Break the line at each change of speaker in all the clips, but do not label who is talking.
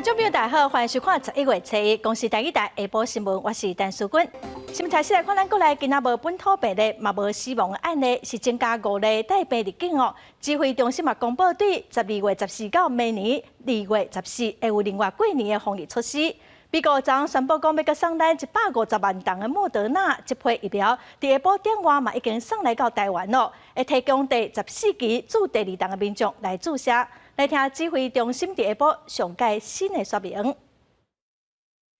觀眾朋友大家好，歡迎收看十一月初一公視台語台下晡新聞，我是陳淑君。新聞開始來看，咱國內今仔無本土病例，嘛無死亡的案例，是增加五例帶病入境哦。指揮中心嘛公布，對12月14到明年2月14，會有另外過年的防疫措施。美國昨宣布講，欲閣送咱一百五十萬筒的莫德納這批疫苗，佇下晡點外嘛已經送來到台灣咯，會提供第14期注第二筒的民眾來注射。來聽指揮中心佇下晡上蓋新的說明。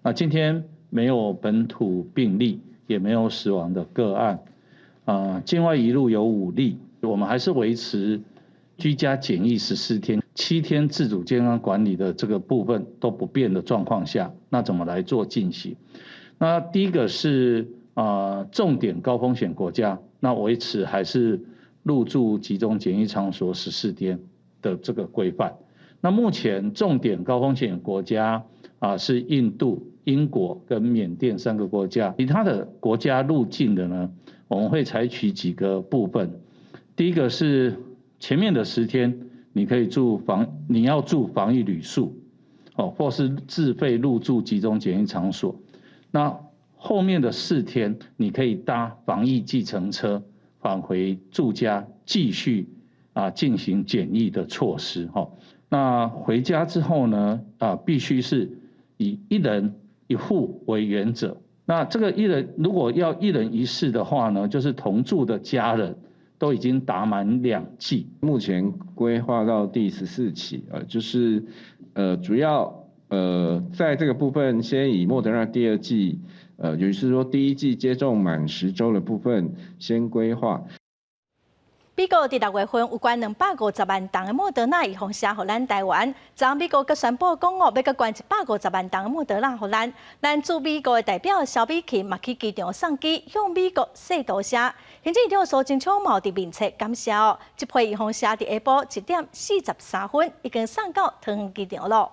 啊，今天沒有本土病例，也沒有死亡的個案。啊，境外移入有五例，我們還是維持居家檢疫14天，7天自主健康管理的這個部分都不變的狀況下，那怎麼來做進行？那第一個是啊，重點高風險國家，那維持還是入住集中檢疫場所十四天的這個規範。那目前重點高風險國家啊是印度、英國跟緬甸三個國家，其他的國家入境的呢，我們會採取幾個部分。第一個是前面的10天，你可以住防，你要住防疫旅宿，哦，或是自費入住集中檢疫場所。那後面的4天，你可以搭防疫計程車返回住家，繼續啊進行檢疫的措施。哈，那回家之後呢，啊，必須是以一人一戶為原則。那這個一人如果要一人一室的話呢，就是同住的家人都已經打滿兩劑。
目前規劃到第14期，就是主要在這個部分，先以莫德納第二劑，也就是說第一劑接種滿10週的部分先規劃。
美國佇6月份有捐250萬筒的莫德納預防射予咱台灣，昨美國閣宣布講哦，欲閣捐一百五十萬筒的莫德納予咱。咱駐美國的代表蕭美琴嘛去機場送機，向美國說多謝。行政院長蘇貞昌嘛佇面冊感謝哦，這批預防射佇下晡1點43分已經送到桃園機場咯。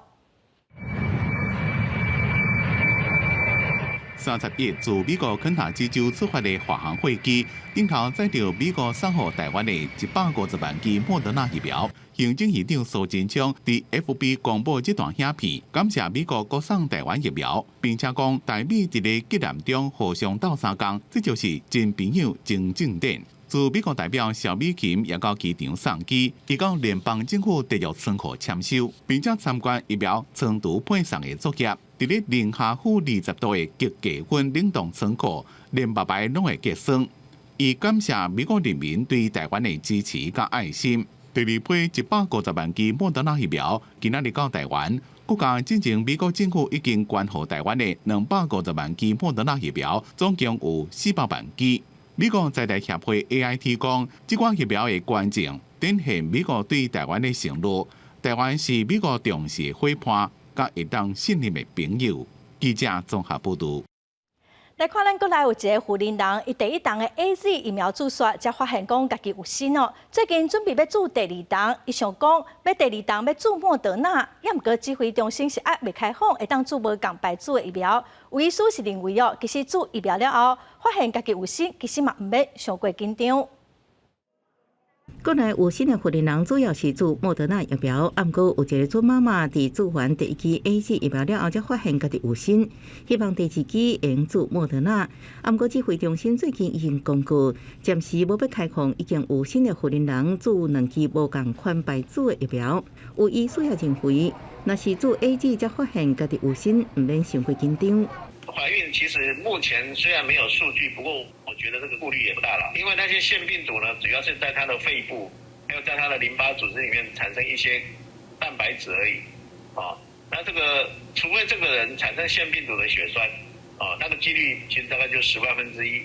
31自美國肯塔基州出發的華航貨機，頂頭載著美國送予台灣的一百五十萬劑莫德納疫苗。行政院長蘇貞昌佇 FB 公布這段影片，感謝美國閣送台灣疫苗，並且講台美佇咧急難中互相鬥相共，這就是真朋友真正典。駐美國代表蕭美琴也到機場送機，伊到聯邦政府地獄倉庫簽收，並且參觀疫苗倉儲配送的作業。佇咧零下-20度的極低溫冷凍倉庫，連目牌攏會結霜。伊感謝美國人民對台灣的支持佮愛心。第二批一百五十萬劑莫德納疫苗，今仔日到台灣。國家進前美國政府已經捐予台灣的250萬劑莫德納疫苗，總共有400萬劑。美國在台協會 AIT 講，這款疫苗的捐贈，展現美國對台灣的承諾。台灣是美國重視的伙伴，佮會當信任的朋友。記者綜合報導。
來看咱國內有一个婦人人，伊第一筒的 AZ 疫苗注射，才發現講家己有癬哦。最近準備欲注第二筒，伊想講欲第二筒欲注莫德納，也毋過指揮中心是猶未開放，會當注無仝牌子的疫苗。有醫師是認為哦，其實注疫苗了後，發現家己有癬，其實嘛毋免傷過緊張。
國內有癬的婦人主要是注莫德納疫苗，毋過有一个準媽媽佇注完第一劑 AZ 疫苗了後，才發現家己有癬，希望第二劑會用注莫德納。毋過指揮中心最近已經公告，暫時無欲開放已經有癬的婦人注兩劑無仝款牌子的疫苗。有醫師也認為，若是注 AZ 才發現家己有癬，毋免傷過緊張。
懷孕其實目前雖然沒有數據，不過我覺得這個顧慮也不大了，因為那些腺病毒呢，主要是在它的肺部，還有在它的淋巴組織裡面產生一些蛋白質而已。啊，那這個除非這個人產生腺病毒的血栓，啊，那個幾率其實大概就10萬分之一，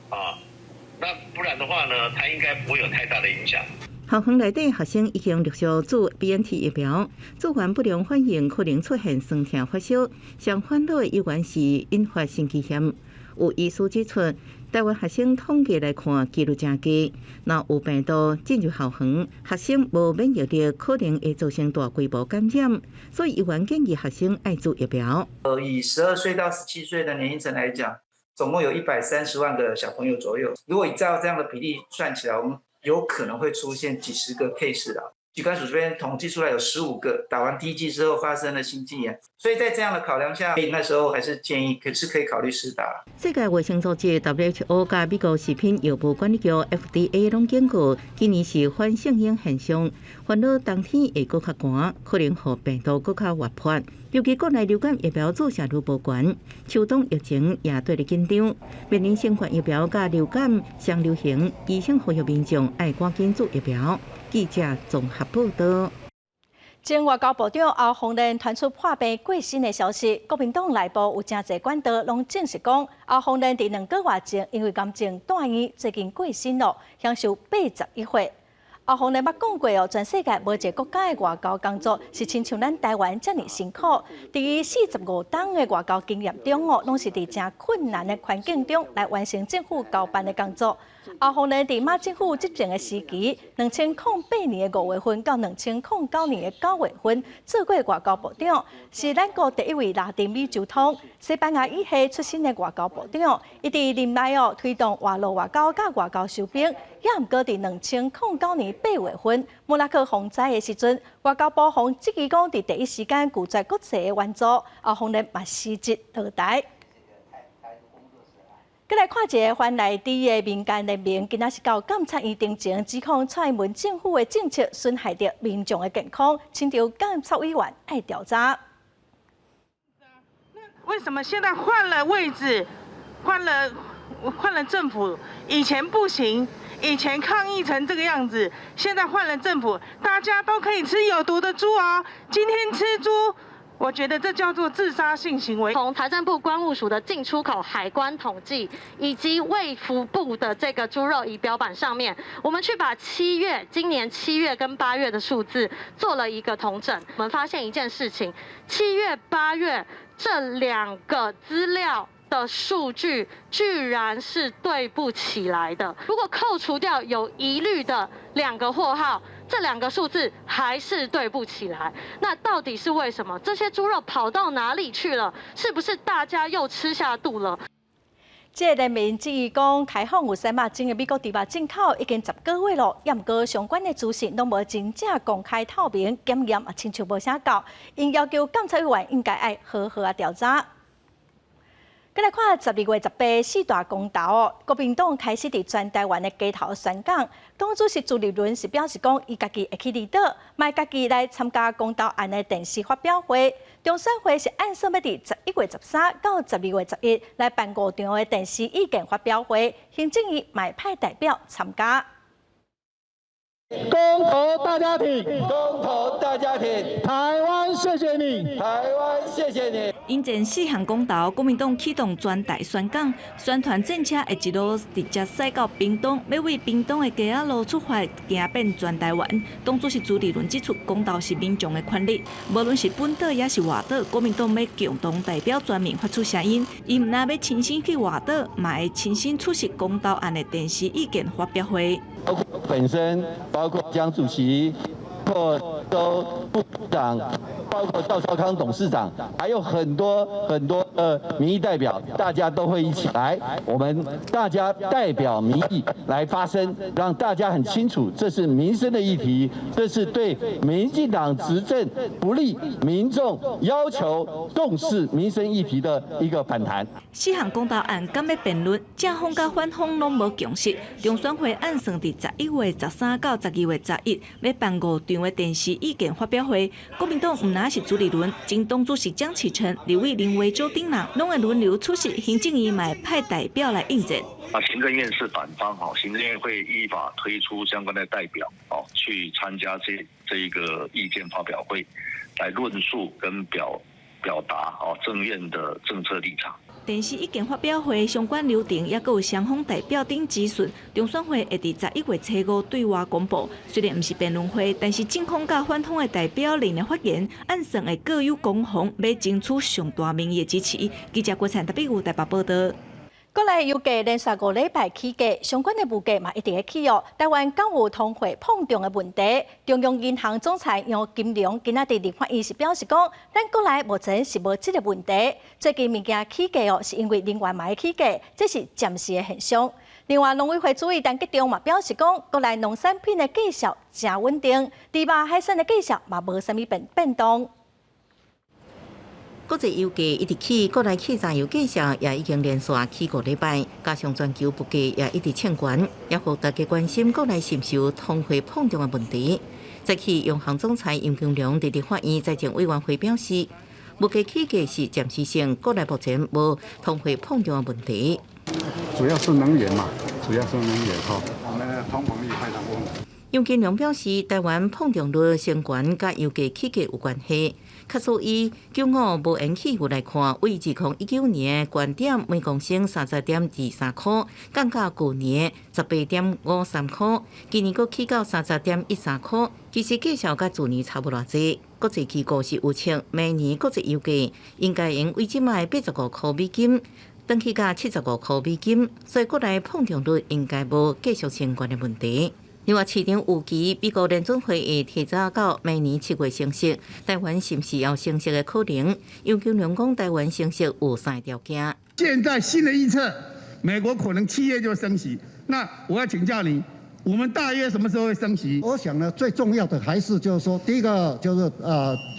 啊，那不然的話呢，它應該不會有太大的影響。
校園內底學生已經陸續注 BNT 疫苗，注完不良反應可能出現酸痛、發燒，上煩惱的依然是引發心肌炎。有醫師指出，台灣學生統計來看，幾率誠低。若有病毒進入校園，學生無免疫力，可能會造成大規模感染，所以醫院建議學生愛注疫苗。
以12歲到17歲的年齡層來講，總共有130萬個小朋友左右。如果以照這樣的比例算起來，我們有可能會出現幾十個 case 啦。疾管署這邊統計出來有15個打完第一劑之後發生了心肌炎，所以在這樣的考量下，那時候還是建議可是可以考慮施打。
世界衛生組織 WHO 佮美國食品藥物管理局 FDA 攏警告，今年是反聖嬰現象，煩惱冬天會閣較寒，可能予病毒閣較活潑。尤其國內流感疫苗注射率無懸，秋冬疫情也綴咧緊張，面臨新冠疫苗佮流感雙流行，醫生呼籲民眾愛趕緊注疫苗。記者綜合報道。
前外交部長歐風連傳出破病過身的消息，國民黨內部有誠濟管道攏證實講，歐風連佇2個月前因為癌症住院，最近過身囉，享壽81歲。歐風連捌講過哦，全世界無一个國家的外交工作是親像咱台灣遮爾辛苦。佇伊45冬的外交經驗中哦，攏是佇誠困難的環境中來完成政府交辦的工作。歐風連佇馬政府執政的時期，2008年的5月份到2009年的9月份，做過外交部長，是咱國第一位拉丁美洲通、西班牙語系出身的外交部長。伊佇任內哦，推動外路外交佮外交收兵，也毋過佇2009年8月份，莫拉克風災的時陣，外交部予質疑講佇第一時間拒絕國際的援助，歐風連嘛辭職落台。閣來看一个反萊豬的民間聯盟，今仔是到監察院庭前指控蔡英文政府的政策損害著民眾的健康，請求監察委員愛調查。
為什麼現在換了位置，換了政府，以前不行，以前抗議成這個樣子，現在換了政府，大家都可以吃有毒的豬哦。今天吃豬，我覺得這叫做自殺性行為。
從財政部關務署的進出口海關統計，以及衛福部的這個豬肉儀表板上面，我們去把七月今年7月跟8月的數字做了一個統整，我們發現一件事情：7月、8月這兩個資料的數據居然是對不起來的。如果扣除掉有疑慮的兩個貨號，這兩個數字還是對不起來，那到底是為什麼？這些豬肉跑到哪裡去了？是不是大家又吃下肚了？
這个聯盟質疑講，開放有使肉種的美國豬肉進口已經10個月囉，也毋過相關的資訊攏無真正公開透明，檢驗也親像無啥夠，𪜶要求監察委員應該愛好好仔調查。閣來看12月18四大公投哦，國民黨開始佇全台灣的街頭宣講。黨主席朱立倫是表示講，伊家己會去離島，嘛會家己來參加公投案的電視發表會。中選會是按算欲佇11月13到12月11來辦五場的電視意見發表會，行政院嘛會派代表參加。
公投大家挺，
公投大家挺，
台灣謝謝你，
台灣謝謝你。
迎戰四項公投，國民黨啟動全台宣講，宣傳戰車會一路直接駛到屏東，欲為屏東的街仔路出發，行遍全台灣。黨主席朱立倫指出，公投是民眾的權利，無論是本島抑是外島，國民黨欲共同代表全民發出聲音。伊毋但欲親身去外島，嘛會親身出席公投案的電視意見發表會。
包括本身，包括江主席，包括周部長，包括趙少康董事長，還有很多很多的民意代表，大家都會一起來。我們大家代表民意來發聲，讓大家很清楚，這是民生的議題，這是對民進黨執政不利、民眾要求重視民生議題的一個反彈。
四項公投案敢欲辯論，正方佮反方攏無共識。中選會按算佇11月13到12月11，欲辦五場的電視意見發表會。國民黨毋但是朱立倫，前黨主席江啟臣、立委林為洲等人，攏會輪流出席，行政院嘛會派代表來應戰。
啊，行政院是反方，行政院會依法推出相關的代表，哦，去參加這一個意見發表會，來論述跟表達哦政院的政策立場。
電視意見發表會相關流程，抑閣有雙方代表等資訊，中選會會佇11月初5對外公布。雖然毋是辯論會，但是正方佮反方的代表人的發言，按算會各有攻防，欲爭取上大民意的支持。記者郭燦特別有台北報道。
國內油價連續5禮拜起價，相關的物價嘛一直咧起哦。台灣敢有通貨膨脹的問題？中央銀行總裁楊金龍今仔佇立法院是表示講，咱國內目前是無這个問題。最近物件起價哦，是因為能源嘛起價，這是暫時的現象。另外，農委會主委陳吉仲嘛表示講，國內農產品的價數誠穩定，豬肉海產的價數嘛無啥物變動。
國際油價一直起，國內汽柴油價數也已經連續起5禮拜，加上全球物價也一直衝懸，也予大家關心國內是毋是有通貨膨脹的問題。早起央行總裁楊金龍佇立法院財政委員會表示，物價起價是暫時性，國內目前無通貨膨脹的問題。
主要是能源嘛，主要是能源哈，我們的通膨率非常穩。
楊金龍表示，台灣膨脹率升懸佮油價起價有關係。假使以95無鉛汽油來看，為2019年高點每公升30.23箍，降到舊年18.53箍，今年閣起到30.13箍，其實價數佮去年差無偌濟。國際機構是預測，明年國際油價應該會為這擺85箍美金，轉去到75箍美金，所以國內膨脹率應該無繼續升懸的問題。另外，市場預期美國聯準會會提早到明年7月升息，台灣是毋是有升息的可能？楊金龍講，台灣升息有三個條件。
現在新的預測，美國可能7月就升息。那我要請教你，我們大約什麼時候會升息？
我想呢，最重要的還是就是說，第一個就是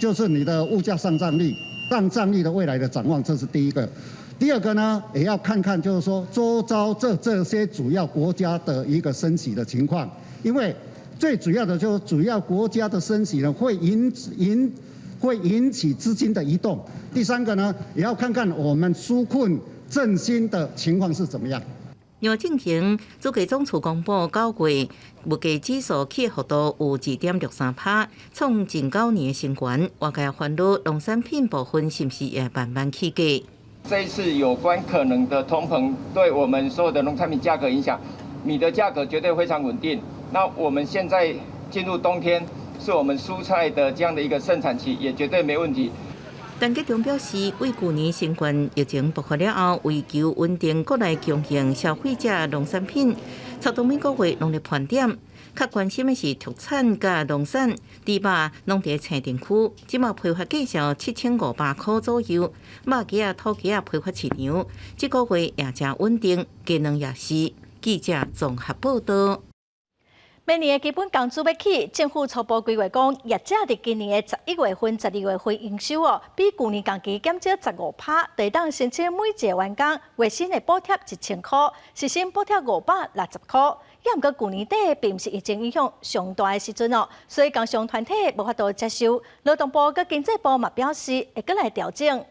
就是你的物價上漲率，上漲率的未來的展望，這是第一個。第二個呢，也要看看就是說，周遭這些主要國家的一個升息的情況，因為最主要的就是主要國家的升息呢，會引起資金的移動。第三個呢，也要看看我們紓困振興的情況是怎麼樣。
另外，進前主計總處公布9月物價指數起幅度有2.63趴，創近9年的新高。外界煩惱農產品部分是毋是會慢慢起價？
這一次有關可能的通膨對我們所有的農產品價格影響，米的價格絕對非常穩定。那我們現在進入冬天，是我們蔬菜的這樣的一個盛產期，也絕對沒問題。
陳吉仲表示，為舊年新冠疫情爆發了後，為求穩定國內供應消費者農產品，差不多每個月攏咧盤點。較關心的是畜產佮農產，豬肉攏佇青田區，這馬批發價數7500箍左右。肉雞仔、土雞仔批發市場，這個月也誠穩定，雞卵也是。記者綜合報道。
明年的基本工資欲起，政府初步規劃講，業者佇今年的11月份、12月份營收哦，比舊年同期減少15趴，就當申請每一個員工月薪會補貼1000箍，時薪補貼560箍。也毋過舊年底並毋是疫情影響上大的時陣哦，所以工商團體無法度接受。勞動部佮經濟部嘛表示會閣來調整。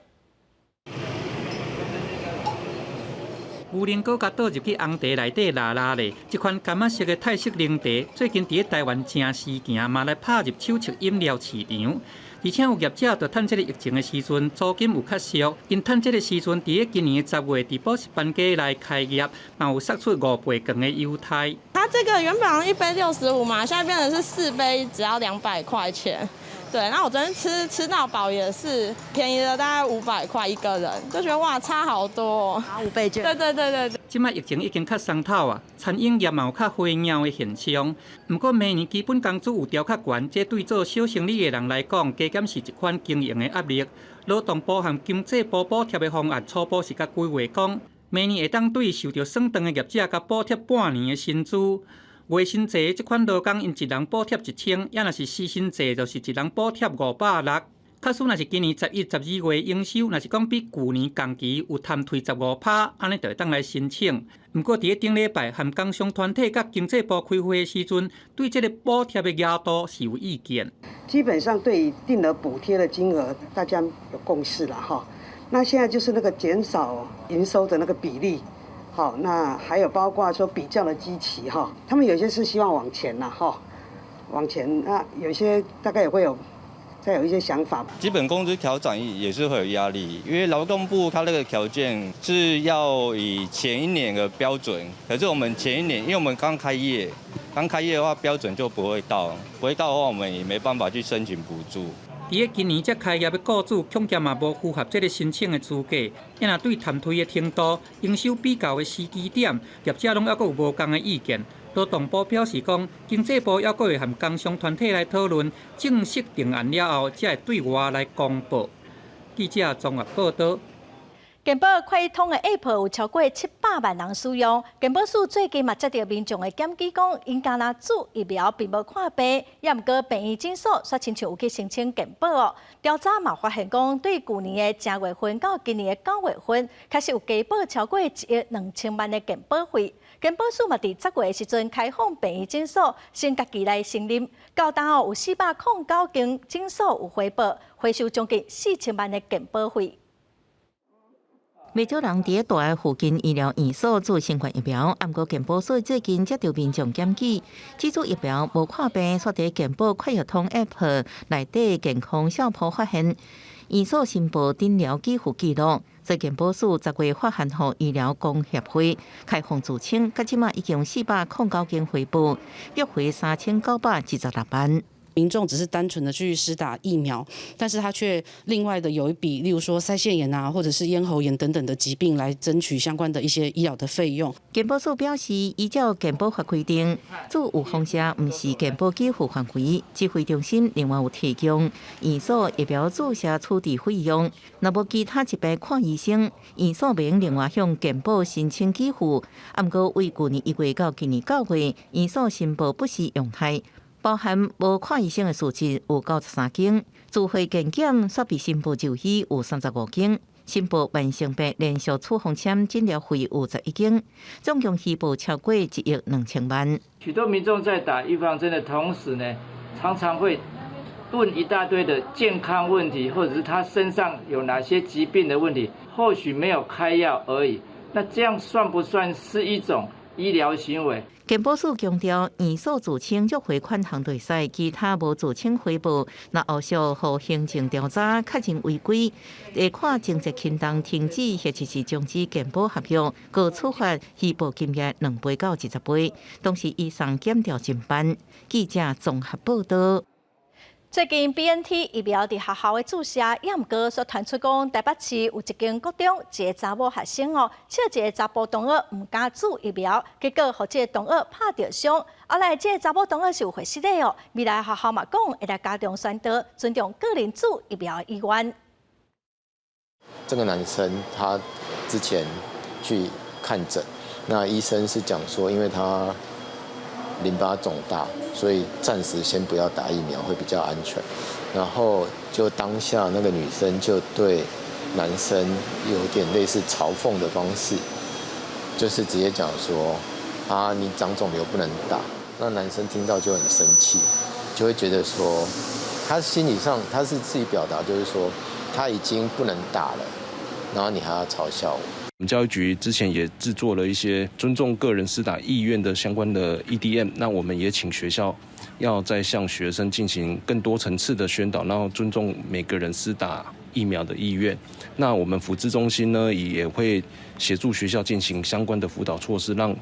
牛奶閣共倒入去紅茶內底拉拉咧，這款柑仔色的泰式奶茶最近佇咧台灣誠時行，嘛來拍入手沖飲料市場。而且有業者就趁這个疫情的時陣，租金有較俗，𪜶趁這个時陣，佇咧今年的10月，佇補習班街來開業，嘛有釋出5倍券的優待。
它這個原本一杯65嘛，現在變成是4杯只要200塊錢。對，那我昨天吃到飽也是便宜了大概500塊一個人，就覺得哇差好多。
拿5倍券。
對對對對對。
這擺疫情已經較鬆透啊，餐飲業嘛有較回鳥的現象。毋過明年基本工資有調較懸，這對做小生意的人來講，加減是一款經營的壓力。勞動部和經濟部補貼的方案初步是共規劃講，明年會當對受著損斷的業者共補貼半年的薪資。月薪制這款勞工，𪜶一人補貼一千，抑若是時薪制，就是一人補貼560。假使若是今年11、12月營收，若是講比舊年同期有減退15趴，按呢就會當來申請。毋過佇咧頂禮拜，和工商團體佮經濟部開會的時陣，對這个補貼的額度是有意見。
基本上對定額補貼的金額，大家有共識了哈。那現在就是那個減少營收的那個比例。好，那還有包括說比較的基期哈，他們有些是希望往前啦哈，往前，那有些大概也會有再有一些想法。
基本工資調漲也是會有壓力，因為勞動部它那個條件是要以前一年的標準，可是我們前一年，因為我們剛開業，剛開業的話標準就不會到，不會到的話，我們也沒辦法去申請補助。
佇咧今年才開業的雇主，恐驚嘛無符合這个申請的資格。抑若對減退的程度、營收比較的時機點，業者攏猶閣有無仝的意見。勞動部表示講，經濟部猶閣會和工商團體來討論，正式定案了後，才會對外來公布。記者綜合報導。
健保快易通的 App 有超過700萬人使用。健保署最近嘛接著民眾的檢舉，講𪜶敢若注疫苗並無看病，也毋過病院診所煞親像有去申請健保哦。調查嘛發現講，對舊年的正月份到今年的9月份，確實有加報超過1億2千萬的健保費。健保署嘛佇10月的時陣開放病院診所，先家己來承認，到今哦有409間診所有回報，回收將近4000萬的健保費。
袂少人佇咧大愛附近醫療院所注新冠疫苗，毋過健保署最近接著民眾檢舉，這注疫苗無看病，煞佇健保快易通 App 內底健康相簿發現，院所申報診療給付記錄，所以健保署10月發函予醫療公協會開放自請，到這馬已經409間回報，約回3926萬。
民眾只是單純的去施打疫苗，但是他卻另外的有一筆，例如說腮腺炎啊，或者是咽喉炎等等的疾病，來爭取相關的一些醫療的費用。
健保署表示，依照健保法規定，注預防射毋是健保給付範圍。指揮中心另外有提供院所疫苗注射處置費用，若無其他疾病看醫生，院所袂用另外向健保申請給付。毋過，為舊年1月到今年9月，院所申報不實樣態。包含無看醫生的事實有93間，自費健檢煞被申報就醫有35間，申報慢性病連續處方簽診療費有11間，總共虛報超過1億2千萬。
許多民眾在打預防針的同時呢，常常會問一大堆的健康問題，或者是他身上有哪些疾病的問題，或許沒有開藥而已。那這樣算不算是一種醫療行為？
健保署強調，院所自請約回款項會使，其他無自請回報，若後續予行政調查確認違規，會看情節輕重停止或者是終止健保合約，閣處罰虛報金額2倍到20倍，同時移送檢調偵辦。記者綜合報道。
最近 BNT 疫苗佇學校的注射，也毋過煞傳出講台北市有一間國中一个查某學生哦，笑一个查埔同學毋敢注疫苗，結果予這个同學拍著傷。後來這个查某同學是有回失禮哦，未來學校嘛講會來加強宣導，尊重個人注疫苗的意願。
這個男生他之前去看診，那醫生是講說，因為他淋巴腫大，所以暫時先不要打疫苗會比較安全。然後就當下那個女生就對男生有點類似嘲諷的方式，就是直接講說啊，你長腫瘤不能打。那男生聽到就很生氣，就會覺得說，他心理上他是自己表達，就是說他已經不能打了，然後你還要嘲笑我。
我們教育局之前也製作了一些尊重個人施打意願的相關的 EDM，那我們也請學校要再向學生進行更多層次的宣導，然後尊重每個人施打疫苗的意願。那我們輔諮中心呢，也會協助學校進行相關的輔導措施，讓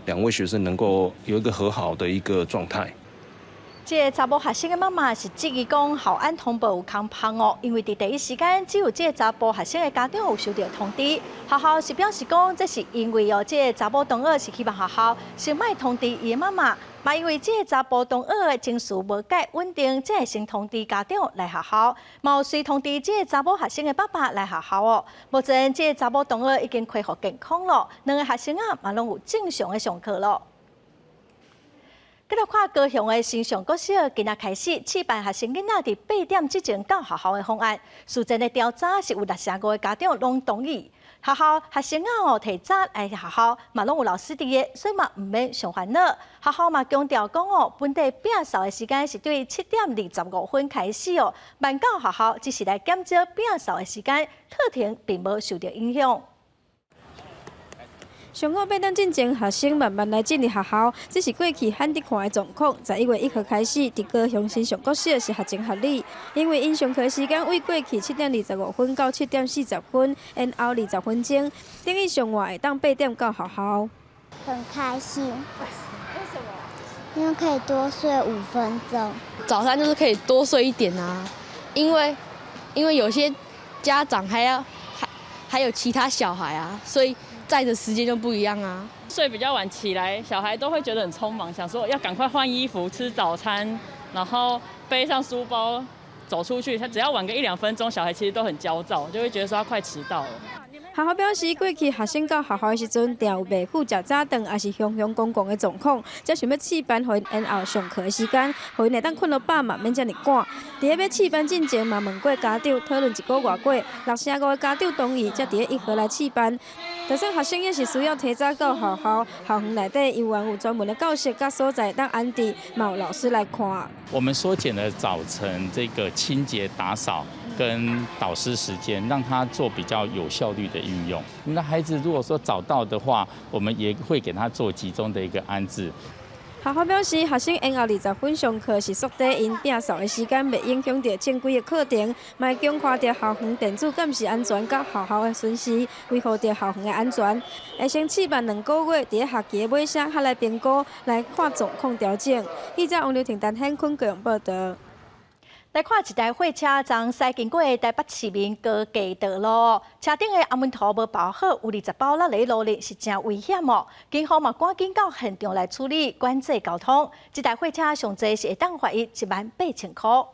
兩位學生能夠有一個和好的一個狀態。
這个查某學生的媽媽是質疑講校安通報有空縫哦，因為佇第一時間只有這个查埔學生的家長有收著通知，學校是表示講這是因為哦，這个查某同學是希望學校先莫通知伊的媽媽，嘛因為這个查埔同學的情緒無蓋穩定，才會先通知家長來學校，嘛有隨通知這个查某學生的爸爸來學校哦。目前這个查某同學已經恢復健康咯，兩个學生仔嘛攏有正常的上課咯。繼續看高雄的新上國小，今仔開始試辦學生囡仔佇8點之前到學校的方案。事前的調查是有65个家長攏同意，學校學生仔哦提早來學校，嘛攏有老師佇个，所以嘛毋免傷煩惱。學校嘛強調講哦，本地摒掃的時間是對7點25分開始哦，慢到學校只是來減少摒掃的時間，課程並無受著影響。
上午8點進前，學生慢慢來進入學校，這是過去罕得看的狀況。11月1號開始，佇高雄新上國小是合情合理，因為𪜶上課時間為過去7點25分到7點40分，延後20分鐘，等於上晚會當8點到學校。
很開心。
為什麼？
因為可以多睡5分鐘。
早上就是可以多睡一點啊，因為有些家長還要還有其他小孩啊，所以載的時間就不一樣啊。
睡比較晚起來，小孩都會覺得很匆忙，想說要趕快換衣服、吃早餐，然後背上書包走出去。他只要晚個一兩分鐘，小孩其實都很焦躁，就會覺得說他快遲到了。
學校表示，過去學生到學校的時陣，定有袂赴食早頓，抑是雄雄公公的狀況，才想欲試班，予𪜶延後上課的時間，予𪜶會當睏予飽嘛，免遮爾趕。佇咧欲試班進前，嘛問過家長，討論一個外過，6成5的家長同意，才佇咧1號來試班。就算學生也是需要提早到學校，校園內底猶原有專門的教室佮所在當安置，嘛有老師來看。
我們縮減了早晨這個清潔打掃跟導師時間，讓他做比較有效率的運用。那孩子如果說早到的話，我們也會給他做集中的一個安置。
學校表示，學生延後20分上課是縮短𪜶摒掃的時間，袂影響著正規的課程，嘛會強化著校園電子監視安全佮學校的巡視，維護著校園的安全。會先試辦2個月，佇咧學期的尾聲，較來評估，來看狀況調整。記者王劉婷、陳顯坤高雄報導。
來看一台貨車昨駛經過台北市民高架道路，車頂的紅毛土無包好，有20包落佇路裡，是誠危險哦。警方嘛趕緊到現場來處理，管制交通。這台貨車上濟是會當罰伊18,000箍。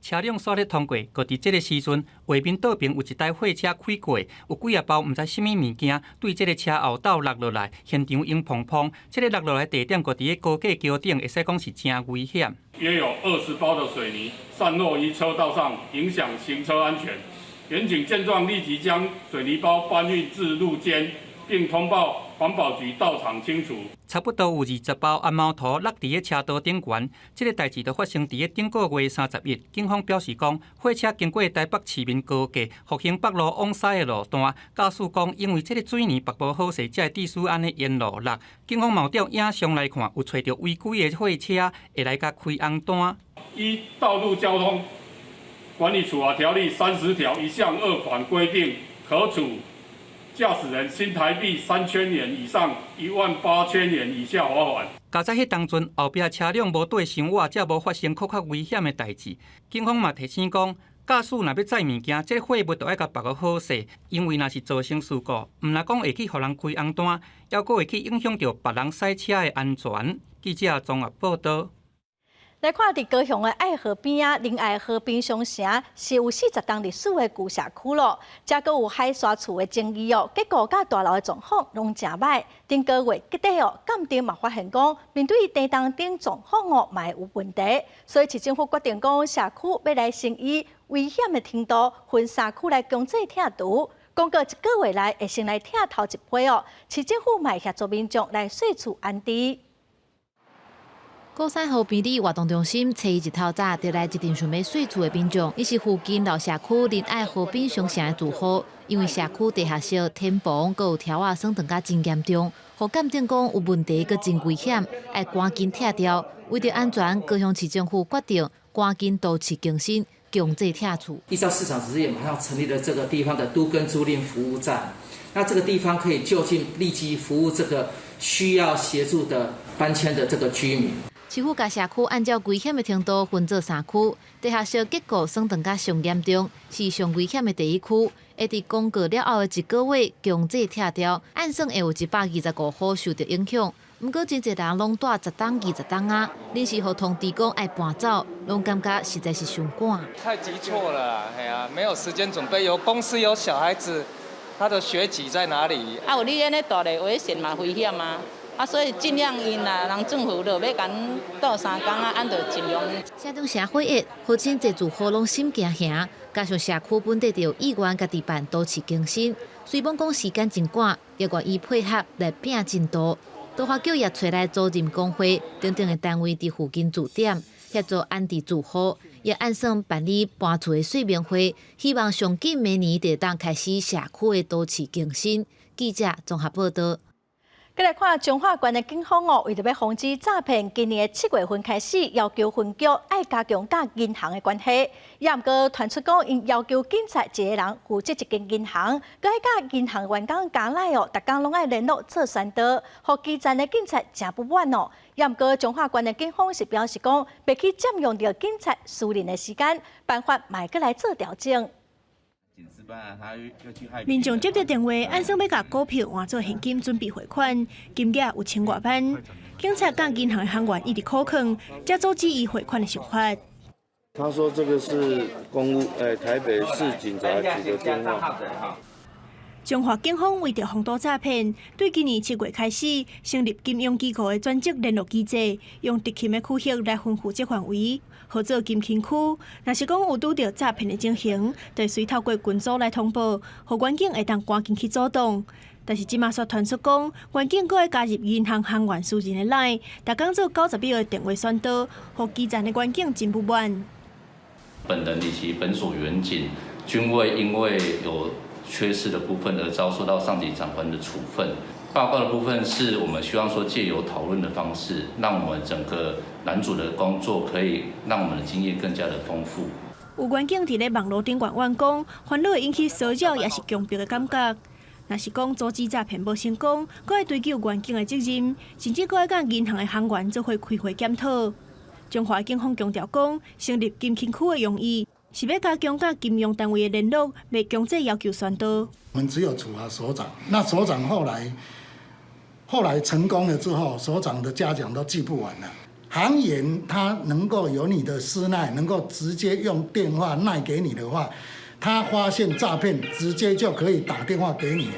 車輛煞咧通過，閣佇這个時陣，畫面倒爿有一台貨車開過，有幾仔包毋知啥物物件，對這个車後斗落落來，現場湧砰砰。這个落落來地點，閣佇咧高架橋頂，會使講是誠危險。
約有20包的水泥散落於車道上，影響行車安全。員警見狀，立即將水泥包搬運至路肩，並通報環保局到場清除。
差不多有20包紅毛土落佇咧車道頂懸，這个代誌就發生佇咧頂個月31。警方表示講，貨車經過台北市民高架復興北路往西的路段，駕駛講因為這个水泥縛無好勢，才會致使按呢沿路落。警方嘛有調影像來看，有揣著違規的貨車會來共開紅單。
依道路交通管理處罰條例30條1項2款規定，可處駕駛人新台幣3000元以上18,000元以下罰款。
佳哉彼當陣，後壁車輛無綴傷倚，才無發生閣較危險的代誌。警方嘛提醒講，駕駛若欲載物件，這个貨物就愛共縛予好勢，因為若是造成事故，毋但講會去予人開紅單，猶閣會去影響著別人駛車的安全。記者綜合報導。
來看佇高雄的愛河邊仔，仁愛河濱商城是有40冬歷史的舊社區咯，遮閣有海沙厝的爭議哦，結構佮大樓的狀況攏誠䆀。頂個月底哦，鑑定嘛發現講，面對地動頂狀況哦，嘛會有問題，所以市政府決定講，社區欲來先依危險的程度分三區來強制拆除。公告一個月內會先來拆頭一批哦，市政府嘛會協助民眾來稅厝安置。
鼓山河邊里活動中心，初一日透早就來一陣想欲稅厝的民眾，𪜶是附近老社區仁愛河濱商城的住戶，因為社區地下室天棚閣有柱仔損斷甲真嚴重，予鑑定講有問題，閣真危險，愛趕緊拆掉。為著安全，高雄市政府決定趕緊都市更新，強制拆厝。
依照市長指示，也馬上成立了這個地方的都更租賃服務站。那這個地方可以就近立即服務這個需要協助的搬遷的這個居民。
市府共社區按照危險的程度分做三區，地下室結構損斷甲上嚴重，是上危險的第一區，會佇公告了後的一個月強制拆掉，按算會有125戶受著影響。毋過真濟人攏蹛10冬、20冬仔，臨時予通知講愛搬走，攏感覺實在是傷趕。
太急促了，係啊，沒有時間準備，有公司有小孩子，他的學籍在哪裡？
啊，有你按呢蹛咧危險嘛，危險啊！啊，所以盡量𪜶啦，人政府就欲共鬥相共啊，按就盡量。
城中城火熱，予真濟住戶攏心驚驚，加上社區本地就有意願家己辦都市更新，雖罔講時間真趕，也願意配合來拼進度。都發局也揣來租賃工會等等的單位佇附近駐點，協助安置住戶，也按算辦理搬厝的說明會，希望上緊明年就會當開始社區的都市更新。記者綜合報導。
閣來看彰化縣的警方哦，為著欲防止詐騙，今年的7月份開始要求分局愛加強佮銀行的關係。也毋過傳出講，𪜶要求警察一个人負責一間銀行，閣愛佮銀行員工交代哦，逐工攏愛聯絡做宣導，予基層的警察誠不滿哦。也毋過彰化縣的警方是表示講，袂去佔用著警察私人的時間，辦法嘛會閣來做調整。
民眾接著電話，按算欲共股票換做現金，準備匯款，金額有千外萬。警察佮銀行的行員一直苦勸，才阻止伊匯款的想法。
他說這個是公務，台北市警察局的電話。
彰化警方為著防堵詐騙，對今年7月開始成立金融機構的專職聯絡機制，用執勤的區域來分負責範圍，號做金芩區。若是講有拄著詐騙的情形，就會隨透過群組來通報，予員警會當趕緊去阻擋。但是這馬煞傳出講，員警閣會加入銀行行員私人的 LINE，逐工做90秒的電話宣導，予基層的員警真不滿。
本人以及本所員警均未因為有缺失的部分而遭受到上級長官的處分。報告的部分是我們希望說借由討論的方式，讓我們整個攔阻的工作可以讓我們的經驗更加的豐富。
有員警佇咧網路頂懸怨講，煩惱會引起騷擾，抑是強迫的感覺。若是講阻止詐騙無成功，閣會追究員警的責任，甚至閣愛佮銀行的行員做伙開會檢討。彰化警方強調講，成立金芩區的用意是欲加強佮金融單位的聯絡，袂強制要求宣導。
我們只有處罰所長，那所長後來成功了之後，所長的嘉獎都記不完了。行員他能夠有你的私 LINE，能夠直接用電話 LINE 給你的話，他發現詐騙，直接就可以打電話給你。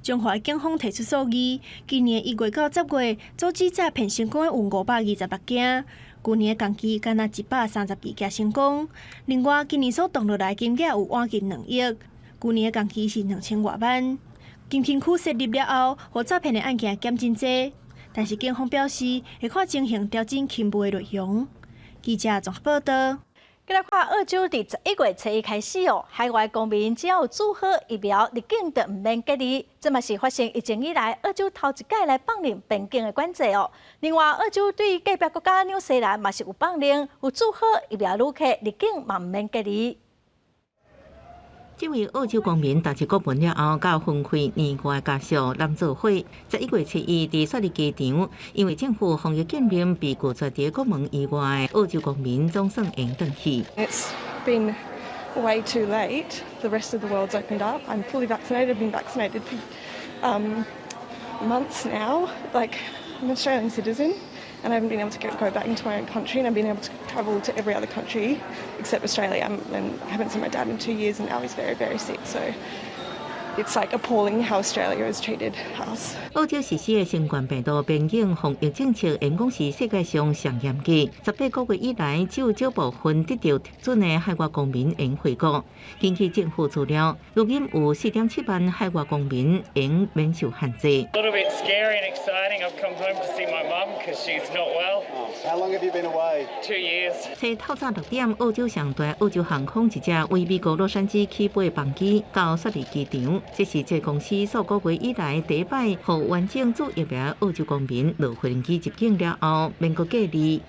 彰化警方提出數字，今年1月到10月，阻止詐騙成功的有526件。舊年同期干焦132件成功。另外，今年所凍落來金額有倚近2億，舊年同期是2000外萬。金芩區設立了後，予詐騙的案件減真濟，但是警方表示會看情形調整勤務的內容。記者綜合報道。
過來看澳洲，佇11月初一開始哦，海外公民只要有注好疫苗，入境就毋免隔離。這嘛是發生疫情以來澳洲頭一擺來放寬邊境的管制哦。另外，澳洲對隔壁國家紐西蘭嘛是有放寬，有注好疫苗旅客入境嘛毋免隔離。
這位澳洲公民踏入國門了後，佮分開年外家屬攬做伙。11月初一佇雪梨機場，因為政府防疫禁令被拒絕佇國門以外，澳洲公民總算會轉去。
It's been way too late. The rest of the world's opened up. I'm fully vaccinated. I've been vaccinated for months now. Like, I'm an Australian citizen, and I haven't been able to go back into my own country, and I've been able to travel to every other country except Australia. And I haven't seen my dad in 2 years, and now he's very, very sick. So it's like appalling how Australia has treated us.
澳洲實施的新冠病毒邊境防疫政策，會講是世界上上嚴格。18個月以來，只有少部分得著核准的海外公民會回國。根據政府資料，如今有4.7萬海外公民會免受限制。
A little bit scary and exciting. I've come home to see my mum because she's not well.
How long have you been away?
2 years.
初透早6點，澳洲上大澳洲航空一架為美國洛杉磯起飛的班機到雪梨機場，這是這公司數個月以來第一擺，予完整注疫苗澳洲公民落飛機入境了後免閣隔離。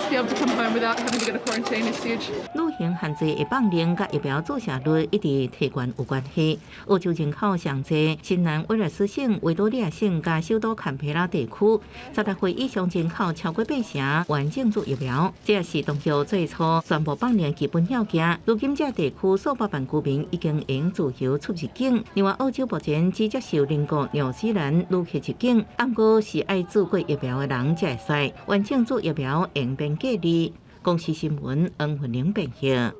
旅行限制的放寬佮疫苗注射率一直提懸有關係。澳洲人口上濟，新南威爾斯省、維多利亞省佮首都坎培拉地區，16歲以上人口超過8成完整注疫苗，這也是當局最初宣布放寬基本條件。如今這地區數百萬居民已經會自由出入境。另外，澳洲目前只接受鄰國紐西蘭旅客入境，毋過是愛注過疫苗的人才會使完整注疫苗會免隔離。公視新聞黃雲玲編譯。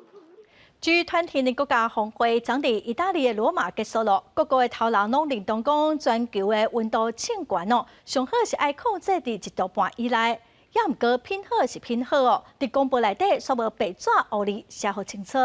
G20的國家峰會昨佇意大利的羅馬結束了，各國的頭人攏認同講，全球的溫度升懸哦，上好是愛控制佇1度半以內。也毋過品好是品好哦，佇公報內底煞無白紙烏字寫予清楚。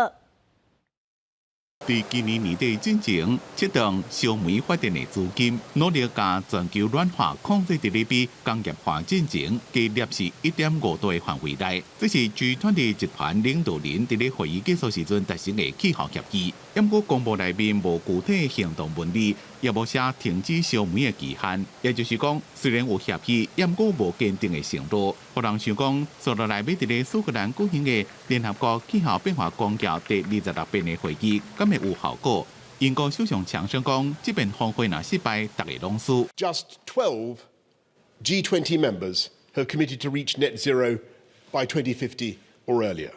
佇今年年底進前，啟動燒煤發電的資金，努力共全球暖化控制佇咧比工業化進前加攝氏1.5度的範圍內。這是 G20 集團領導人佇咧會議結束時陣達成的氣候協議。毋過公報內面無具體行動文字，也無寫停止燒煤的期限。也就是講，雖然有協議，毋過無堅定的承諾。予人想講，紲落來欲佇咧蘇格蘭舉行的聯合國氣候變化公約第26遍的會議，敢會有效果？英國首相強生講，這遍峰會若失敗，逐家攏輸。
Just 12 G20 members have committed to reach net zero by 2050 or earlier.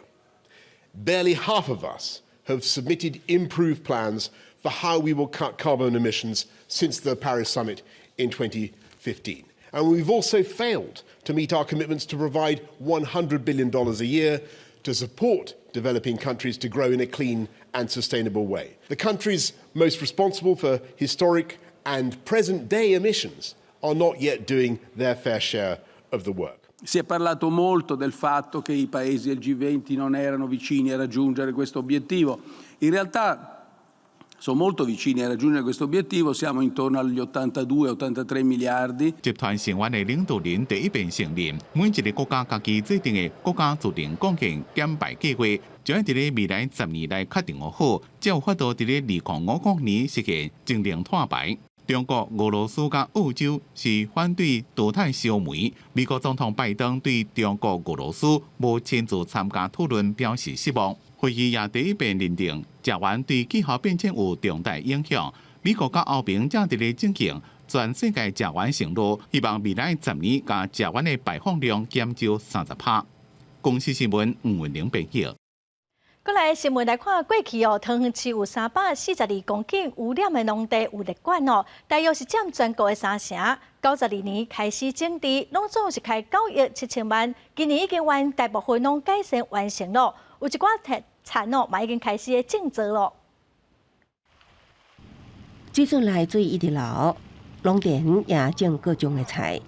Barely half of us have submitted improved plans for how we will cut carbon emissions since the Paris summit in 2015. And we've also failed to meet our commitments to provide $100 billion a year to support developing countries developing countries to grow in a clean and sustainable way. The countries most responsible for historic and present day emissions are not yet doing their fair share of the work.
Si è parlato molto del fatto che i paesi del G20 non erano vicini a raggiungere questo obiettivo. In realtà sono molto vicini a raggiungere questo obiettivo, siamo intorno agli 82-83 miliardi.
集團成員的領導人第一遍承認，每一个國家家己制定的國家自定貢獻減排計劃，將佇咧未來10年內確定好，才有法度佇咧2050年實現淨零碳排。中國、俄羅斯佮澳洲是反對淘汰燒煤。美國總統拜登對中國、俄羅斯無親自參加討論表示失望。會議也第一遍認定，食鉛對氣候變遷有重大影響。美國佮歐盟正佇咧進行全世界食鉛承諾，希望未來十年共食鉛的排放量減少30%。公視新聞吳文玲編譯。
過來新聞來看，過去哦，桃園市有342公頃污染的農地有列管哦，大約是佔全國的三成。92年開始整治，攏總是開9億7千萬，今年已經完大部分攏改善完成咯。有一寡田哦，嘛已經開始咧種植咯。
水圳內水一直流，農田也種各種的菜，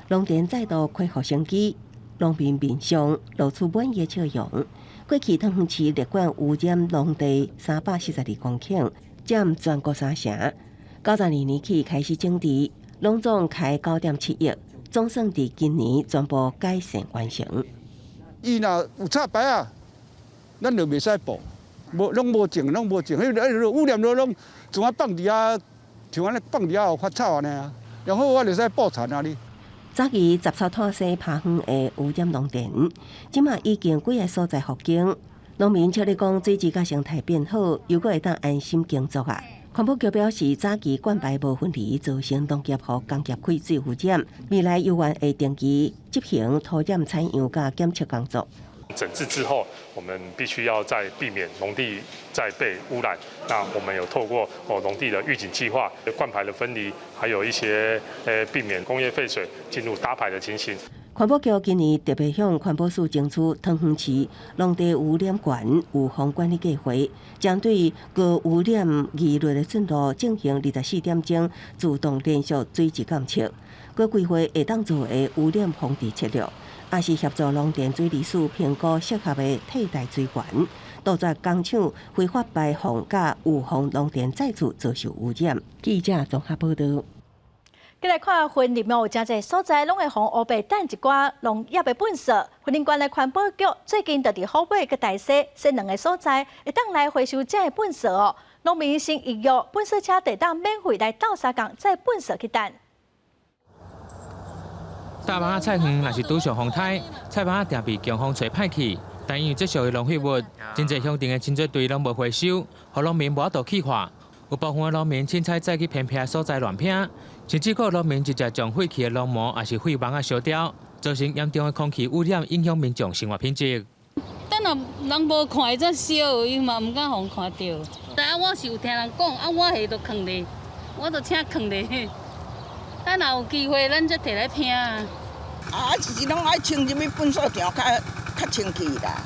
農田再度恢復生機，農民面上露出滿意的笑容。過去桃園市列管污染農地342公頃，佔全國三成。92年起開始整治，攏總開9.7億，總算佇今年全部改善完成。
伊若有插牌仔，咱就袂使捕，無攏無種，攏無種，彼个污染了攏像按放佇遐，像按呢放佇遐有發臭按呢啊，然後我就使報田啊哩。
早期雜草拖生拍遠的污染農田，這馬已經幾个所在復耕。農民笑咧講，水質佮生態變好，又閣會當安心耕作啊。環保局表示，早期灌排無分離，造成農業予工業廢水污染。未來猶原會定期執行土壤採樣佮檢測工作。
整治之後，我們必須要再避免農地再被污染。那我們有透過哦農地的預警計劃、灌排的分離，還有一些避免工業廢水進入打排的情形。
環保局今年特別向環保署爭取桃園市農地污染源預防管理計劃，針對高污染疑慮的圳路進行24點鐘自動連續水質監測，閣規劃會當做的污染防治策略。也是協助農田水利署評估適合的替代水源，杜絕工廠非法排放佮預防農田再次遭受污染。記者綜合報道。
繼來看雲林哦，有誠濟所在攏會予烏白擲一寡農業的糞埽。雲林縣的環保局最近就佇虎尾佮大溪這兩个所在，會當來回收這个糞埽哦。農民先預約糞埽車，會當免費來鬥相共載糞埽去擲。
大蠓仔菜園若是拄上風颱，菜蠓仔定被強風吹歹去。但因為這屬於浪費物，真濟鄉鎮的清潔隊攏無回收，予農民無法度去化。有部分的農民凊彩載去偏僻的所在亂拋，甚至閣有農民直接將廢棄的農膜抑是廢網仔燒掉，造成嚴重的空氣污染，影響民眾生活品質。
等若人無看，伊才燒，伊嘛毋敢予人看著。但我是有聽人講，啊，我下都囥咧，我都請囥咧。等若有機會，咱才提來拼。
啊，是攏愛清入去糞埽場較較清氣啦。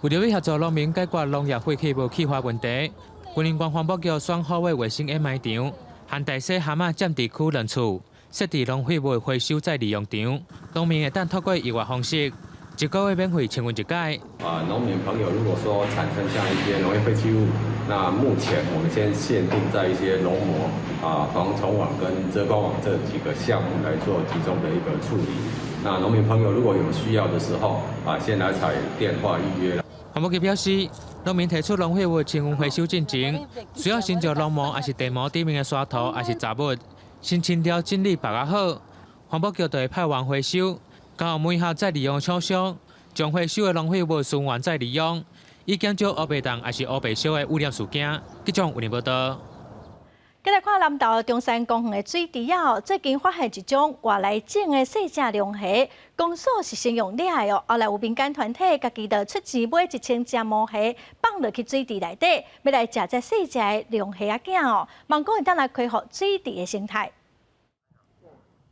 為著欲協助農民解決農業廢棄物氣化問題，雲林縣環保局選虎尾衛生掩埋場和大溪蛤仔佔地區兩處設置農廢物回收再利用場，農民會當透過預約方式，一個月免費清運一擺。
啊，農民朋友如果說產生像一些農業廢棄物，那目前我們先限定在一些農膜、啊防蟲網跟遮光網這幾個項目來做集中的一個處理。那農民朋友如果有需要的時候，啊，先來採電話預約。
環保局表示，農民提出農廢物清運回收進前，需要先將農膜抑是地膜頂面的沙土抑是雜物，先清掉整理聶仔好，環保局就會派員回收，交予每項再利用廠商，將回收的農廢物循環再利用，以減少烏白擲抑是烏白燒的污染事件。記者吳林報道。
繼來看南投中山公園的水池仔，最近發現一種外來種的細隻龍蝦，公所是先用掠的哦，後來有民間團體家己就出錢買1000隻魔蝦，放落去水池內底，欲來食這細隻的龍蝦仔囝哦，望講會當來恢復水池的生態。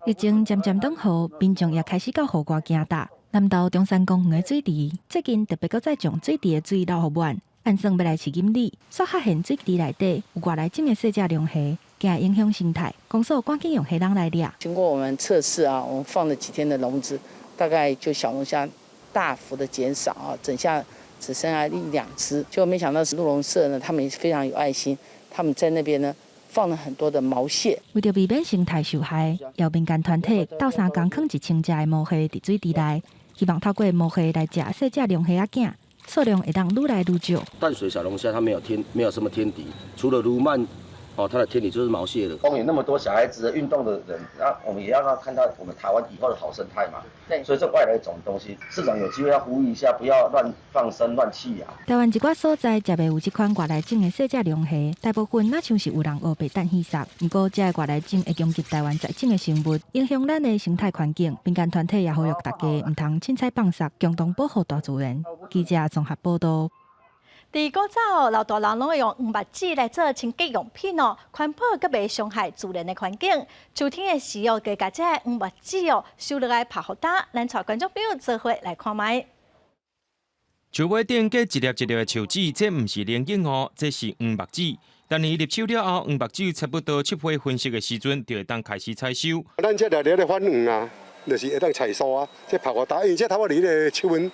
疫情漸漸轉好，民眾也開始到戶外行踏。
南投中山公園的水池，最近特別閣再將水池的水撈予滿，按算欲來試錦鯉，煞發現水池內底有外來種的細隻龍蝦，驚影響生態，公所趕緊用蝦籠來掠。
經過我們測試啊，我們放了幾天的籠子，大概就小龍蝦大幅的減少啊，整下只剩下一兩隻。就沒想到是鹿農社呢，他們也非常有愛心，他們在那邊呢放了很多的毛蟹。
為著避免生態受害，由民間團體鬥相共囥1000隻的毛蟹佇水池內，希望透過毛蟹來食細隻龍蝦仔囝，數量會當愈來愈少。
淡水小龍蝦它沒有什麼天敵，除了鱸鰻，哦，它的天敵就是毛蟹了。
公園那麼多小孩子運動的人，那我們也要讓他看到我們台灣以後的好生態嘛。對，所以這外來種東西，市長有機會要呼籲一下，不要亂放生、亂棄養。
台灣一寡所在食袂有這款外來種的細隻龍蝦，大部分若像是有人烏白擲戲殺。毋過，這个外來種會攻擊台灣在種的生物，影響咱的生態環境。民間團體也呼籲大家毋通凊彩放殺，共同保護大自然。記者綜合報導。
佇古早，老大人攏會用黃木紙來做清潔用品哦，環保閣袂傷害自然的環境。秋天的時候，就共這个黃木紙哦收落來曝予焦，咱帶觀眾朋友做伙來看覓。
樹尾頂結一粒一粒的樹脂，這毋是龍眼哦，這是黃木紙。逐年入秋了後，黃木紙差不多七八分熟的時陣，就會當開始採收。
咱這粒粒咧反黃啊，就是會當採收啊。這曝予焦，因為這頭仔日的氣溫，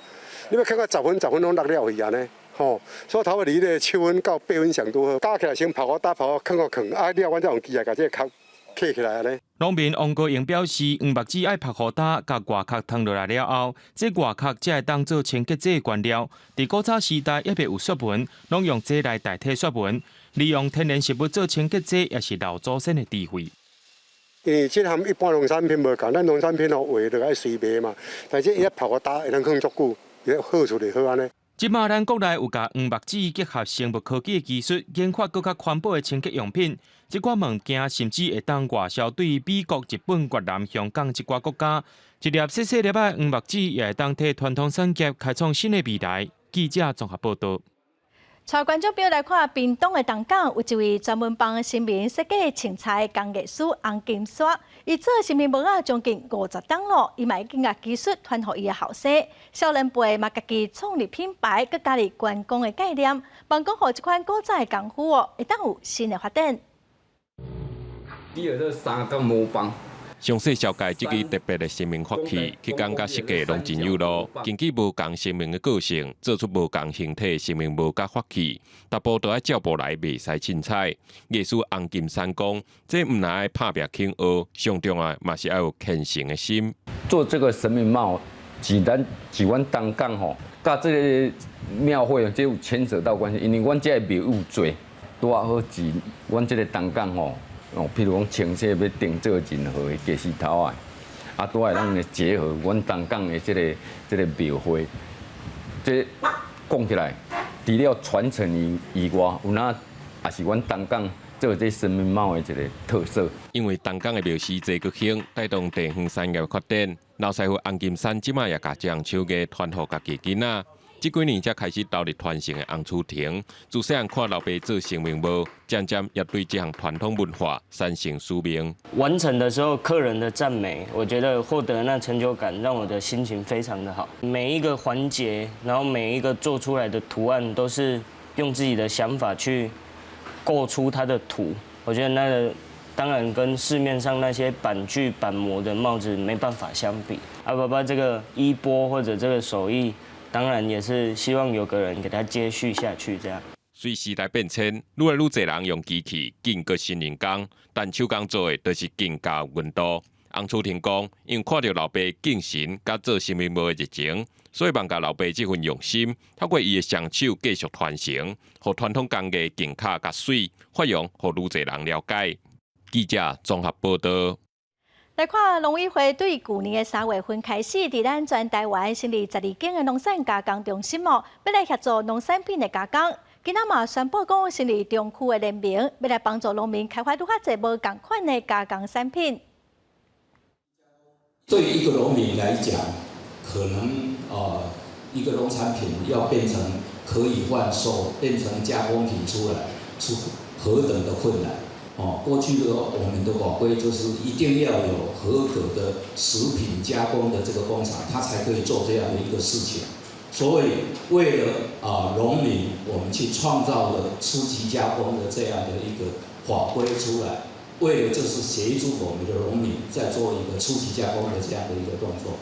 你欲看到10分、10分攏落了去按呢。吼，所以頭仔日的七分到8分上拄好，加起來先曝予焦，曝予囥予囥，啊了，阮才用機械共這個殼刻起來按呢。
農民王國榮表示，黃木紙愛曝予焦，共外殼褪落來了後，這外殼才會當做清潔劑原料。佇古早時代，猶未有雪紋，攏用這來代替雪紋，利用天然食物做清潔劑，也是老祖先的智慧。
因為這和一般農產品無仝，咱農產品哦畫落愛隨賣嘛，但這伊一曝予焦會當囥足久，伊好處就好按呢。
這馬咱國內有共黃木紙結合生物科技的技術，研發閣較環保的清潔用品。這款物件甚至會當外銷對美國、日本、越南、香港這寡國家。一粒細細粒的黃木紙，也會當替傳統產業開創新的未來。記者綜合報導。
帶觀眾朋友來看，屏東的東港有一位專門幫神明設計穿彩的工藝師洪金山，伊做神明帽仔將近50冬咯，伊嘛已經共技術傳予伊的後生，少年輩嘛家己創立品牌，閣加入觀光的概念，望講予這款古早的功夫哦，會當有新的發展。
第二個三角魔棒。
詳細紹介這支特別的神明法器，去感覺設計攏真有路。根據無仝神明的個性，做出無仝形體的神明帽佮法器，逐步都愛照步來，袂使凊彩。藝師洪金山講，這毋但愛拍拚肯學，上重要嘛是愛有虔誠的心。
做這個神明帽，是咱是阮東港吼，佮這个廟會這有牽扯到關係，因為阮這个廟有濟，拄仔好是阮這个東港吼。哦，譬如講清洗欲定做任何的家私頭仔，啊，拄會當結合阮東港的這个廟會，這講起來，除了傳承以外，有哪也是阮東港做這神明帽的一个特色。
因為東港的廟市濟閣興，帶動地方產業發展。老師傅洪金山這馬也共這項手藝傳予家己囡仔。這幾年才開始投入傳承的洪厝庭，自細漢看老爸做神明帽，漸漸也對這項傳統文化產生使命。
完成的時候，客人的讚美，我覺得獲得那成就感，讓我的心情非常的好。每一個環節，然後每一個做出來的圖案，都是用自己的想法去構出它的圖。我覺得那個當然跟市面上那些板具板模的帽子沒辦法相比。阿爸爸這個衣缽或者這個手藝。當然也是希望有個人給他接續下去，這樣。
隨時代變遷，愈來愈濟人用機器更過新人工，但手工做的就是更加有溫度。洪厝庭講，因為看著老爸敬神佮做神明帽的熱情，所以望共老爸這份用心，透過伊的雙手繼續傳承，予傳統工藝更較較媠，發揚，予愈濟人了解。記者綜合報導。
來看農委會對舊年的3月份開始，佇咱全台灣成立12間的農產加工中心哦，欲來協助農產品的加工。今仔嘛宣布講成立中區的聯盟，欲來幫助農民開發愈較濟無仝款的加工產品。
對於一個農民來講，可能一個農產品要變成可以販售、變成加工品出來，是何等的困難。哦，過去的我們的法規就是一定要有合格的食品加工的這個工廠，它才可以做這樣的一個事情。所以為了啊農民，我們去創造了初級加工的這樣的一個法規出來，為了就是協助我們的農民在做一個初級加工的這樣的一個動作。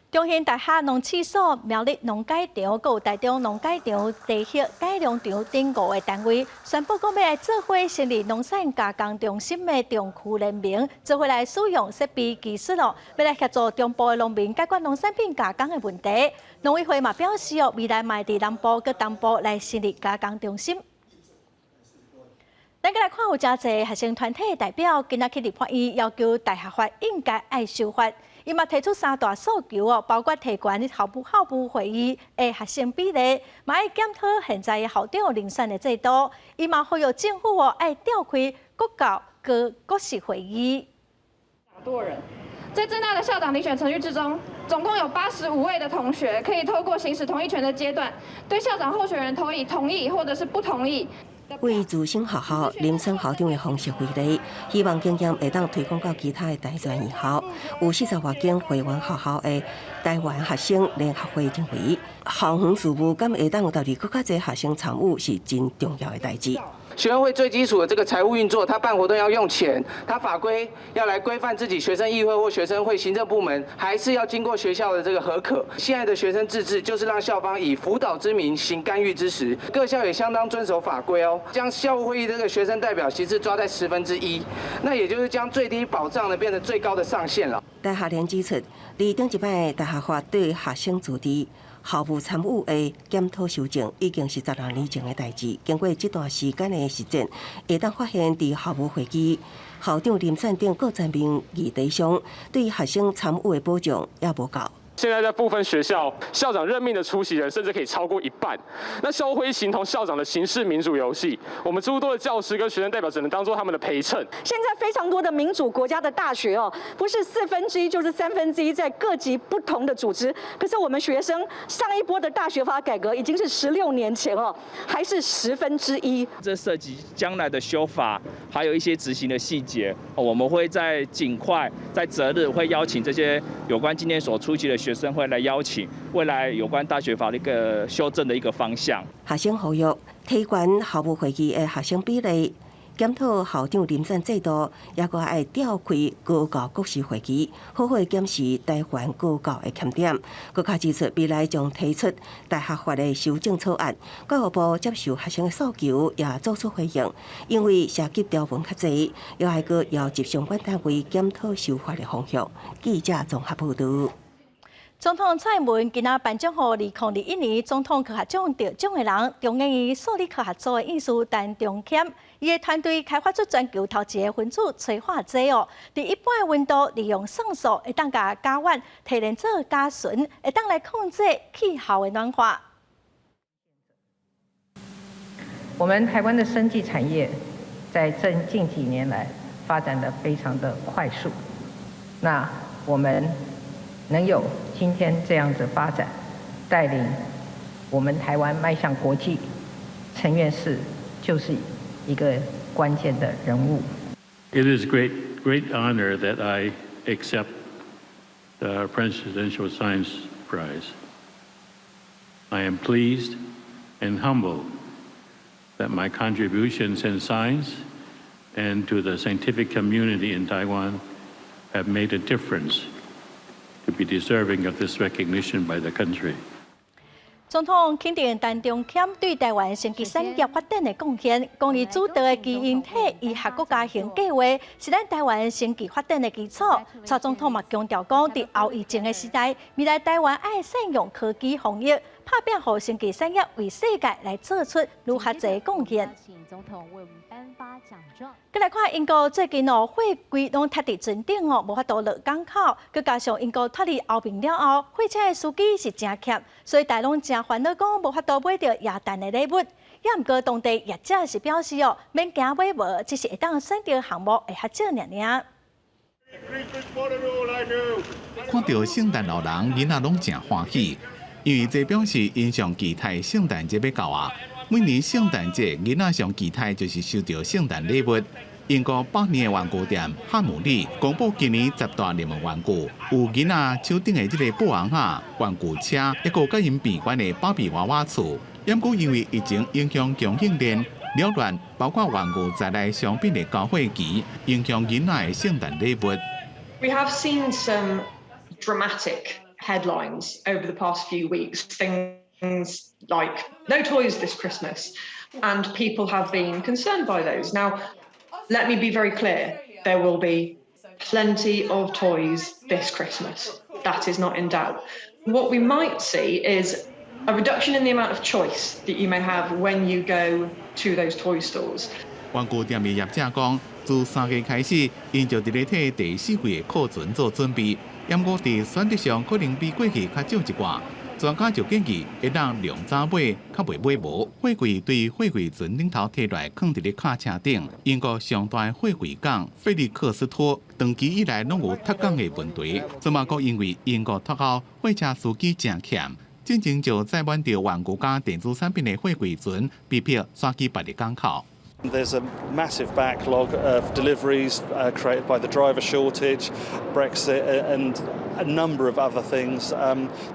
中興大學農試所、苗栗農改場、閣有台中農改場、地核改良場等五个單位，宣布講欲來做伙成立農產加工中心的中區聯盟，做伙來使用設備技術咯，欲來協助中部的農民解決農產品加工的問題。農委會嘛表示哦，未來嘛會佇南部佮東部來成立加工中心。咱閣來看有誠濟學生團體的代表，今仔去立法院要求大學法應該愛修法。伊嘛提出三大訴求哦，包括提懸校務會議的學生比例，嘛愛檢討現在的校長遴選的制度。伊嘛呼籲政府哦，愛調開國教佮國是會議。
多人在政大的校長遴選程序之中，總共有85位的同學可以透過行使同意權的階段，對校長候選人投以同意或者是不同意。
以自省學校遴選校長的方式為例，希望經驗會當推廣到其他的大專院校。有40外間會員學校的台灣學生聯合會認為，校園事務敢會當有投入閣較濟學生參與是真重要的代誌。
學生會最基礎的這個財務運作，他辦活動要用錢，他法規要來規範自己學生議會或學生會行政部門，還是要經過學校的這個核可。現在的學生自治就是讓校方以輔導之名行干預之實，各校也相當遵守法規哦，將校務會議這個學生代表席次抓在1/10，那也就是將最低保障呢變成最高的上限了。
大學聯指出，佇頂一擺大學法對學生自治、校務參與的檢討修正，已經是16年前的代誌。經過這段時間的實踐，會當發現佇校務會議、校長遴選等各層面議題上，對學生參與的保障也無夠。
現在在部分學校，校長任命的出席人甚至可以超過一半。那校務會議形同校長的形式民主遊戲，我們諸多的教師跟學生代表只能當做他們的陪襯。
現在非常多的民主國家的大學哦，不是1/4就是1/3，在各級不同的組織。可是我們學生上一波的大學法改革已經是16年前哦，還是1/10。
這涉及將來的修法，還有一些執行的細節，我們會在盡快在擇日會邀請這些有關今天所出席的學生會來邀請未來有關大學法的一個修正的一個方向。
學生呼籲提懸校務會議的學生比例，檢討校長遴選制度，也閣愛調開高教國是會議，好好檢視台灣高教的欠點。閣較指出，未來將提出大學法的修正草案。教育部接受學生的訴求，也做出回應，因為涉及條文較濟，也愛閣邀集相關單位檢討修法的方向。記者綜合報導。
總統蔡英文今仔頒獎予2021年總統科學獎得獎的人，中研院數理科學組的院士陳中謙，伊的團隊開發出全球頭一个分子催化劑哦，佇一般的溫度利用算術會當共甲烷提煉做甲醇，會當來控制氣候的暖化。
我們台灣的生技產業在這近幾年來發展得非常的快速，那我們能有今天這樣子發展，帶領我們台灣邁向國際，陳院士就是一個關鍵的人物。
It is great, great honor that I accept the Presidential Science Prize. I am pleased and humbled that my contributions in science and to the scientific community in Taiwan have made a difference to be deserving of this recognition by the country.
總統肯定陳中謙對台灣生技產業發展的貢獻，講伊主導的基因體醫學國家型計劃是咱台灣生技發展的基礎。蔡總統嘛強調講，佇後疫情的時代，未來台灣愛善用科技防疫，拍拚予生技產業為世界來做出愈較濟貢獻。
總統為我們頒發獎狀。
閣來看英國最近哦，貨櫃攏疊佇船頂哦，無法度落港口。閣加上英國脫離歐盟了後，貨車的司機是誠怯，所以大家攏誠煩惱，講無法度買著耶誕的禮物。也毋過當地業者是表示哦，免驚買無，只是會當選擇項目會較少爾爾。
看著聖誕老人，囡仔攏誠歡喜，因為這表示𪜶上期待聖誕節欲到啊。每年聖誕節，囡仔上期待就是收著聖誕禮物。英國百年的玩具店哈姆利公布今年十大熱門玩具，有囡仔手頂的這个布翁仔玩具車，抑閣佮𪜶變款的芭比娃娃厝。毋過因為疫情影響供應鏈擾亂，包括玩具在內商品的交貨期，影響囡仔的聖誕禮物。
We have seen some dramatic headlines over the past few weeks, things like no toys this Christmas, and people have been concerned by those. Now, let me be very clear, there will be plenty of toys this Christmas. That is not in doubt. What we might see is a reduction in the amount of choice that you may have when you go to those toy stores.
玩具店的業者講，自3月開始，𪜶就佇咧替第四季的庫存做準備。毋過佇選擇上可能比過去較少一寡。專家就建議，會當量早買，較袂買無。貨櫃對貨櫃船頂頭提來，囥佇咧卡車頂。英國上大貨櫃港費利克斯托長期以來攏有脫港的問題，這馬閣因為英國脫歐，貨車司機誠欠，進前就載滿著玩具佮電子產品的貨櫃船被迫徙去別个港口。
There's a massive backlog of deliveries created by the driver shortage, Brexit, and a number of other things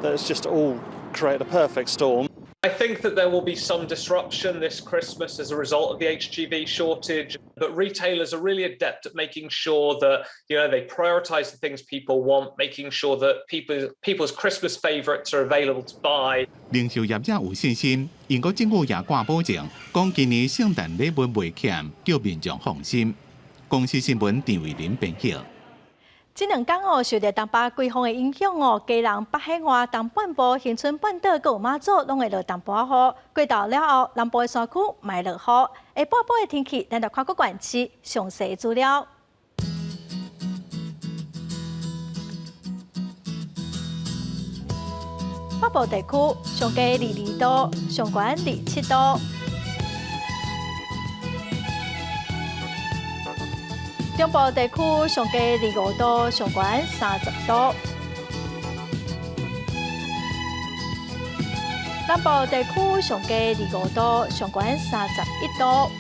that's just all created a perfect storm.
I think that there will be some disruption this Christmas as a result of the HGV shortage, but retailers are really adept at making sure that they prioritize the things people want, making sure that people's Christmas favorites are available to buy.
零售業者有信心，英國政府也掛保證，講今年聖誕禮物袂欠，叫民眾放心。公視新聞陳慧琳編譯。
這兩工哦，受著東北季風的影響哦，基隆北海岸、東半部、恆春半島、閣有馬祖，攏會落淡薄仔雨。過晝了後，南部的山區嘛會落雨。下半晡的天氣，咱來看各縣市詳細資料。北部地區上低22度，上懸27度。中部地區上低25度，上懸30度。南部地區上低25度，上懸31度。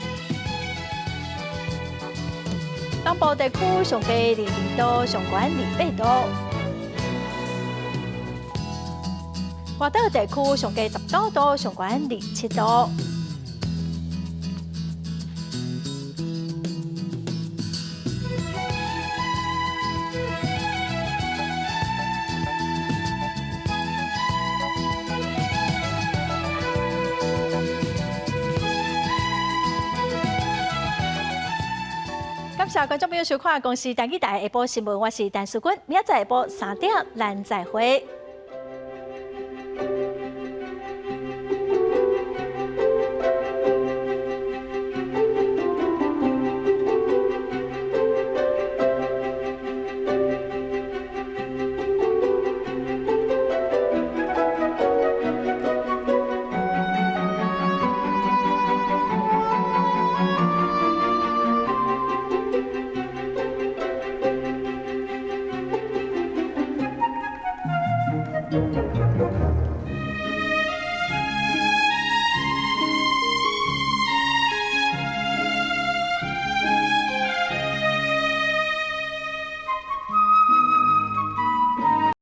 東部地區上低22度，上懸28度。外島地區上低19度，上懸27度。感謝觀眾朋友收看《公視台語台》下晡新聞，我是陳淑君，明仔載下晡3點，咱再會。